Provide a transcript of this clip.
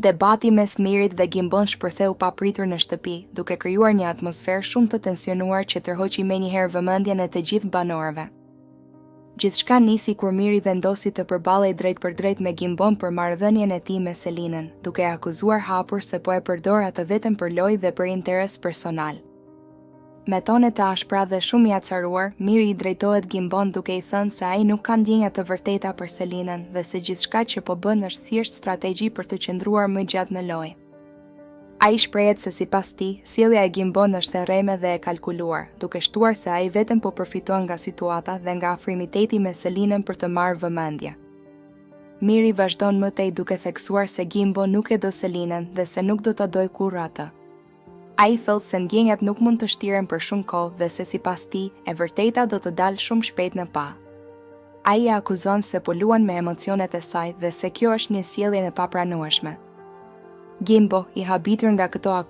Debati mes Mirit dhe Gimbon shpërtheu papritur në shtëpi, duke krijuar një atmosferë shumë të tensionuar që tërhoqi menjëherë vëmendjen e të gjithë banorëve. Gjithçka nisi kur Miri vendosi të përballej drejtpërdrejt me Gimbon për marrëdhënien e tij me Selinën, duke e akuzuar hapur se po e përdor atë vetëm për lojë dhe për interes personal. Me tone të ashpra dhe shumë i acaruar, Miri i drejtohet Gimbon duke i thënë se ai nuk ka ndjenja të vërteta për Selinën dhe se gjithçka që po bën është thjesht strategji për të qëndruar më gjatë në lojë. Ai shprehet se sipas tij, sjellja e Gimbon është e rreme dhe e kalkuluar, duke shtuar se ai vetëm po përfiton nga situata dhe nga afrimiteti me Selinën për të marrë vëmendje. Miri vazhdon më tej duke theksuar se Gimbo nuk e do Selinën dhe se nuk do ta dojë kurrë atë. Ai thotë se ndjenjat nuk mund të shtiren për shumë kohë dhe se sipas tij, e vërteta do të dalë shumë shpejt në pah. Ai e akuzon se po luan me emocionet e saj dhe se kjo është një sjellje e papranueshme. Gimbo, i habitur nga këto akuza,